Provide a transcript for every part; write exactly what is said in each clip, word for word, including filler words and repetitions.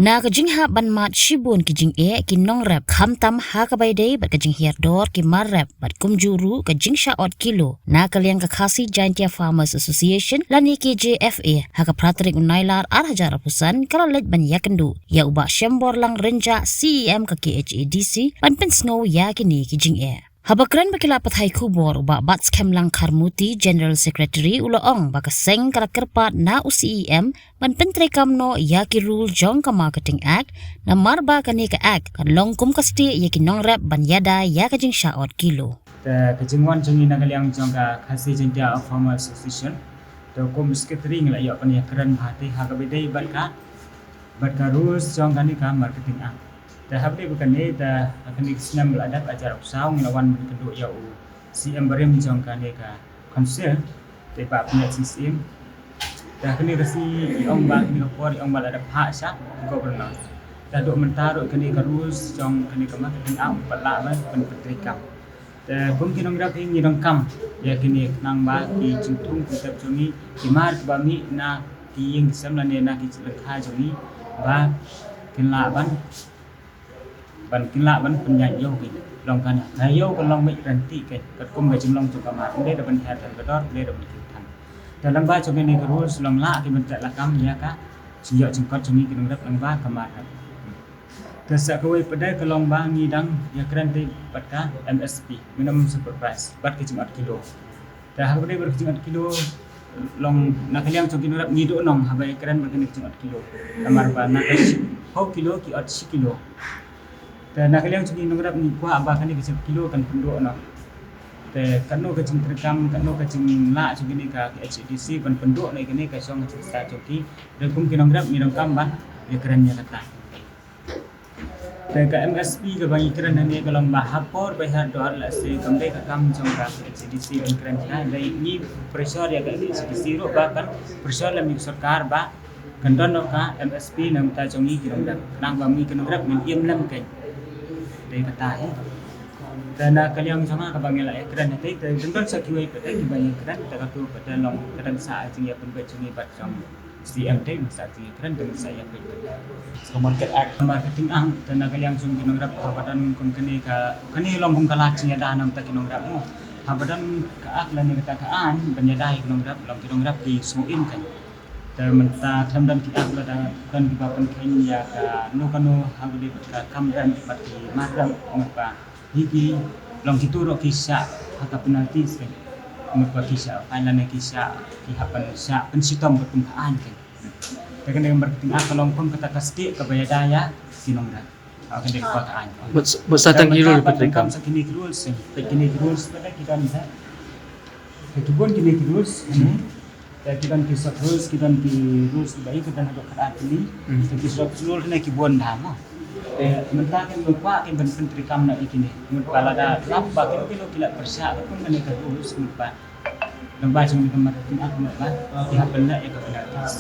Na ka jinghap ban mad shibun ki jingeh ki nongrep, khamtam ha kaba ïadei bad ka jinghiar dor ki mar rep bad kumjuh ruh ka jingshah ot kilo, na ka liang ka Khasi Jaintia Farmers Association lane K J F A, ha ka phra tarik u Nailar ar hajar arphew san, ka la leit ban ïakynduh ïa u Bah Shemborlang Rynjah, C E M ka K H A D C, ban pynsngew ïa kine ki jingeh. Haba kren bad ki lad pathai khubor, u Bah Batskhem Langkharmuti, General Secretary, u la ong ba ka seng ka la kyrpad na u C E M ban pyntreikam noh ïa ki rule jong ka Marketing Act, namar ba kane ka Act kan long kum ka stieh ïa ki nongrep ban ïada ïa ka jingshah ot kilo. Te ka jingwan jong ngi na ka liang jong ka Khasi Jaintia Farmers Association, te kum Secretary ngi la ïoh ban ïakren bha te ha kaba ïadei bad ka, bad ka rules jong kane ka Marketing Act. Te hapdeng ba kane, te ha kane ka snem ba la dep, hajar arphew saw, ngi la wan ban kynduh ïa u C M barim jong kane ka Council, te Bah Pynïaid Sing Syiem. Te ha kane ka sngi i ong ba, kane ka por i ong ba la dep phah sha Governor. Te haduh mynta ruh kane ka rules jong kane ka Marketing Act pat lah ban pyntreikam. Te kum ki nongrep hi ngi donkam ïa kine khnang ba ki jingthung jingtep jong ngi, ki mar kiba mih na ki ïing ki sem lane na ki lyngkha jong ngi, ba kin lah ban, ban kin lah ban pynïaid ïa u ki. Long kane, ka ïa u ka long mih rynti ka, katkum ka jinglong jong ka mar. Ym dei da ban hiar than ka dor, ym dei da ban kiew than. Te lyngba jong kine ki rules long lah ki ban teh lakam ïa ka jingïoh jingkot jong ngi ki nongrep lyngba ka mar. Te sa kawei pat de ka long ba ngi dang ïakren te bad ka M S P, minimum support price, bad ka jingot kilo. Te ha kaba ïadei bad ka jingot kilo, long na ka liang jong ki nongrep ngi duh nong haba ïakren bad kane ka jingot kilo. Namar ba na ka shi, hynñiew kilo ki ot shi kilo. Te na ka liang jong ki nongrep ngi kwah ba kane ka jingot kilo kan pynduh noh. Te katno ka jingtreikam, katno ka jinglah jong kine ka K H A D C ban pynduh noh ïa kane ka shong ka jingstad jong ki. Te kum ki nongrep ngi donkam ban ïakren ïa kata. Te ka M S P kaba ngi kren hangne ka long ba ha por ba hiar dor, lehse kam dei ka kam jong ka K H A D C ban kren, hynrei ngi pressure ïa ka K H A D C ruh ba kan pressure lem ïa ka sorkar ba kan don noh ka M S P na ka bynta jong ngi ki nongrep, khnang ba ngi ki nongrep ngin im lem kein. Dei kata hi. Te na ka liang jong nga kaba ngi la ïakren hangtei, te dang don sa kiwei pat de kiba ïakren, te kato pat de long ka dang sa jingïapynbeit jong ngi bad jong C M te, mynta sa jingïakren te mynta sa ïapeit. Ka Market Act. Marketing Act, te na ka liang jong ki nongrep, haba don kum kane ka, kane long kum ka lad jingïada na ka bynta ki nongrep mo. Haba don ka Act lane kata ka aiñ ban ïada ïa ki nongrep, long ki nongrep ki sngewim kein. Te mynta khlem don ki Act, lada don kiba pynkheiñ ïa kano kano ha kaba ïadei bad ka kam rep bad ki mar rep, mynta hi ki long kito ruh ki shah ha ka penalty seh. Mut ba ki shah fine lane ki shah, ki hap ban shah pynshitom katkum ka aiñ kein. Te kane ka Marketing Act ka long kum kata ka stieh kaba ïada ïa ki nongrep. Ha kane ka por ka aiñ. Bad, bad sa tang ki rule pat de kam. Sa kine ki rules seh. Te kine ki rules pat de ki don seh. Te ki bun kine ki rules. Hmm. Te ki don ki sub rules, ki don ki rules kiba ïeit, ki don haduh khatar tylli. Hmm. Te ki sub rules ne ki bun bha mo. Te mynta ki ngi kwah ki ban pyntreikam noh ïa kine. Mut ba lada lap ba kino kino ki la pyrshah katkum kane ka rules, mut ba lyngba jong kane ka Marketing Act, mut ba ki hap ban leh ïa ka penalties.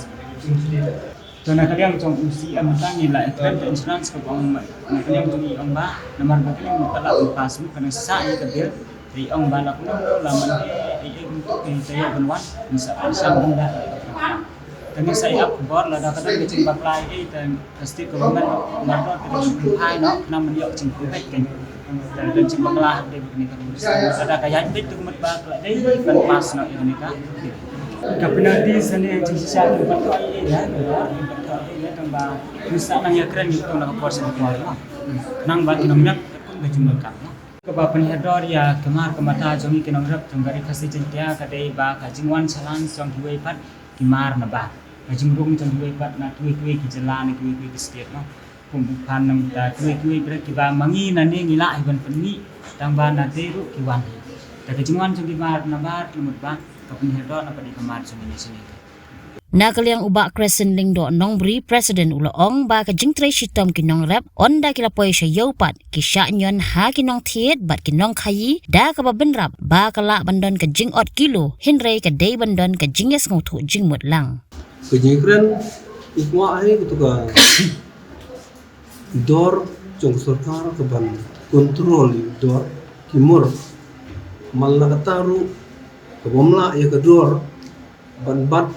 To na ka liang jong u C M mynta ngi la ïakren, ka insurance ka ong, na ka liang jong ngi ong ba namar ba ka liang mynta la pass mo, ka nang sah ïa ka bill. Te ong ba la kumno la man, eh, eh, eh, kumto, eh, te ïoh ban wan, ngin sa pynshang ban da. Te ngin sa ïa ap khubor lada ka don ka jingbakla, eh, te ka state government, na ka don ka jingpynphai noh, khnang ban ïoh ka jingpynbeit kein. Te ka jingbakla ha kane ka rules. Lada ka ïaid beit te ka mut ba ka la dei ban pass noh ïa kane ka. Ka penalty sane jingshisha ka ban thoh, eh, ïa, ka ban thoh, eh, ïa, tang ba ngin sa nang ïakren ïa kato na ka por sha ka por, noh. Khnang ba ki nongrep kin ïoh ka jingdonkam, noh. Kaba pynhiar dor ïa ka mar ka mata jong ngi ki nongrep jong ka Ri Khasi Jaiñtia ka dei ba ka jingwan shalan jong kiwei pat ki mar na bar. Ka jingrung jong kiwei pat na kiwei kiwei ki jylla, na kiwei kiwei ki state, noh. Kum u pan na ka kiwei kiwei pat kiba ma ngi nangne ngi lah hi ban pynmih tang ba na te ruh ki wan hi. Te ka jingwan jong ki mar na bar ka mut ba ka pynhiar dor na pat ïa ka mar jong ngi ne shane. Na ka liang u Bah Crescent Lyngdoh Nongbri, President, u la ong ba ka jingtrei shitom ki nongrep, ynda ki la poi sha ïew pat, ki shah ñion ha ki nongthied bad ki nongkhaïi da kaba bynrap ba ka lah ban don ka jingot kilo, hynrei ka dei ban don ka jingïasngewthuh jingmut lang. Ka jingkren u kwah hi kato ka dor jong ka sorkar ka ban control ïa u dor ki mur. Man la katta ruh ka bym lah ïa ka dor ban bat,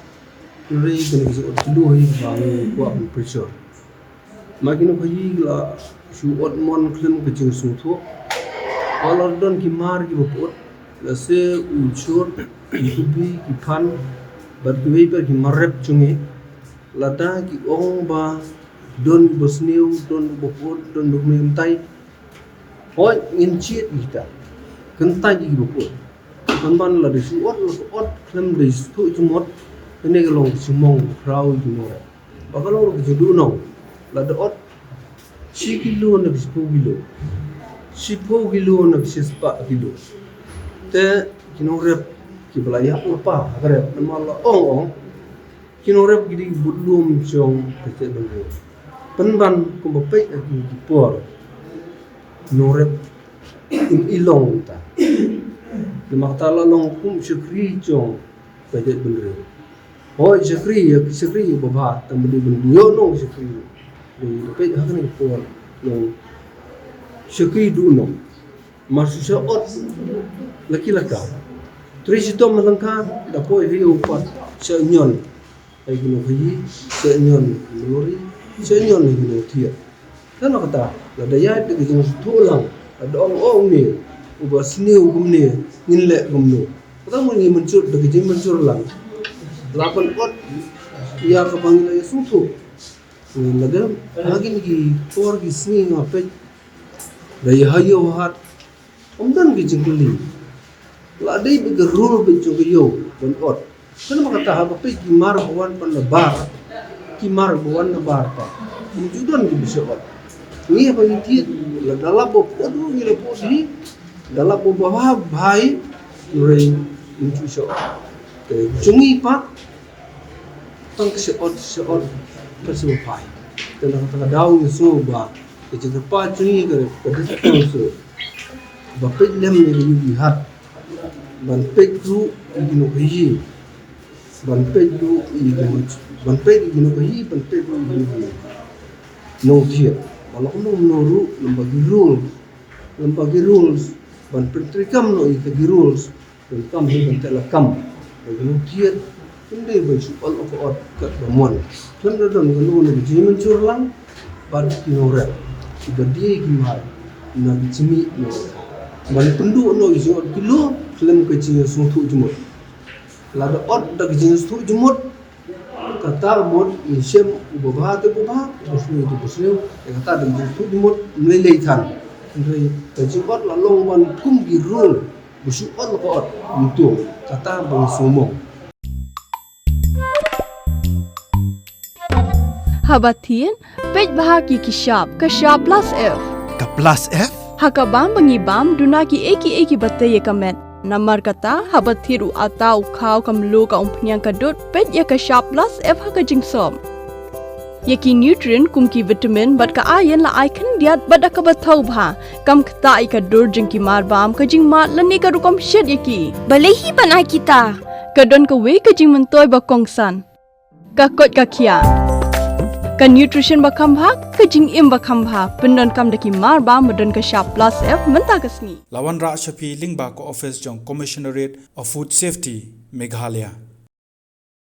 hynrei kane ka jingot kilo hi kaba ngi kwah ban pressure. Ma ki nongkhaïi la shu ot mon khlem ka jingsngewthuh. Ba la don ki mar kiba pyut, la se u chur, ki kubi, ki phan, bad kiwei pat ki mar rep jong ngi. Lada ki ong ba don ba sniew, don ba pyut, don ba mih mynta. Hooid, ngin jied kita. Kyntait ïa kiba pyut. Pynban lada shu ot, la ka ot khlem da sngewthuh jingmut. Kane ka long ka jingmong khraw ïa ki nongrep. Ba ka long ruh ka jingduhnong. Lada ot shi kilo na ka shiphew kilo, shiphew kilo na ka shispah kilo. Te ki nongrep kiba la ïap lypa ha ka rep, namar la ong ong ki nongrep ki dei ki budlum jong ka jaitbynriew. Pynban kumba peit ha ki por, nongrep im i long ta. Namar kata la long kum shakri jong ka jaitbynriew. Hooid, shakri, ïa ki shakri babha, tang ba dei ban ïoh nong shakri. Dei ban peit ha kane ka por, nong shakri duhnong. Mar shu shah ot la ki la ka. Trei shitom ha lyngkha, da poi ha ïew pat shah ñion. Ai ki nongkhaïi, shah ñion ha ki lori, shah ñion ha ki nongthied. Te na kata, lada ïaid da ka jingsngewthuh lang, lada ong, oh, une uba sniew kumne, ngin leh kumno. Kata mo ngi mynjur da ka jingmynjur lang. La pynot ïa kaba ngi la ïasngewthuh. Lada ha kine ki por ki sngi nga peit, da ïa ha ïew ha hat, ym don ka jingkylli. La dei beit ka rule beit jong ka ïew ban ot. Kane ma kata haba peit ki mar ba wan pat na bar, ki mar ba wan na bar pat, ym ju don kiba shah ot. Ngi haba ngi thied, lada la ba pyut ruh ngi la pyut hi, da la ba bha bha hi, hynrei ym ju shah ot. Te jong ngi pat, tang ka shah ot, shah ot, ka shah phai. Te na kata ka daw ngi sngew ba ka jingkyrpad jong ngi ka dei, ka dei tang shuh. Ba peit lem ïa ka ïew ïa hat. Ban peit ruh ïa ki nongkhaïi. Ban peit ruh ïa ki nong, ban peit ïa ki nongkhaïi, ban peit ruh ïa ki nongthied. Ba la kumno kumno ruh, lem bad ki rules. Lem bad ki rules. Ban pyntreikam noh ïa ki rules. Donkam hi ban teh lakam. Ba ki nongthied kim dei ban shu ot la ka ot katba mon. Khlem da don kano kano ka jingmynjur lang bad ki nongrep kiba die ki mar na ki jingmih nongrep. Ban pynduh noh ki jingot kilo khlem ka jingsngewthuh jingmut. Lada ot da ka jingsngewthuh jingmut, kata mut ngi shem uba bha te uba bha, uba sniew te uba sniew, ïa kata da ka jingsngewthuh jingmut ym lei lei than. Hynrei ka jingot la long ban kum ki rule. Ba shu ot la ka ot, mynta kata ba ngi sngewmong. Haba thied, peit bha ki ki shap, ka shap plus F. Ka plus F? Ha ka bam ba ngi bam, duna kiei kiei kiba tei ïa ka met. Namar kata, haba thied u atta u khaw ka mluh ka umphniang ka dud, peit ïa ka shap plus F ha ka jingsop. Ïa ki nutrient kum ki vitamin bad ka iron la ai khyndiat bad da kaba thaw bha. Kam ktah ïa ka dur jong ki mar bam, ka jingmad lane ka rukom shet ïa ki. Balei hi ban ai kita? Ka don kawei ka jingmyntoi ba kongsan. Ka koit ka khiah. Ka nutrition ba kham bha, ka jingim ba kham bha. Pyndonkam da ki mar bam ba don ka shap plus F mynta ka sngi. La wanrah sha phi lyngba ka office jong Commissionerate of Food Safety, Meghalaya.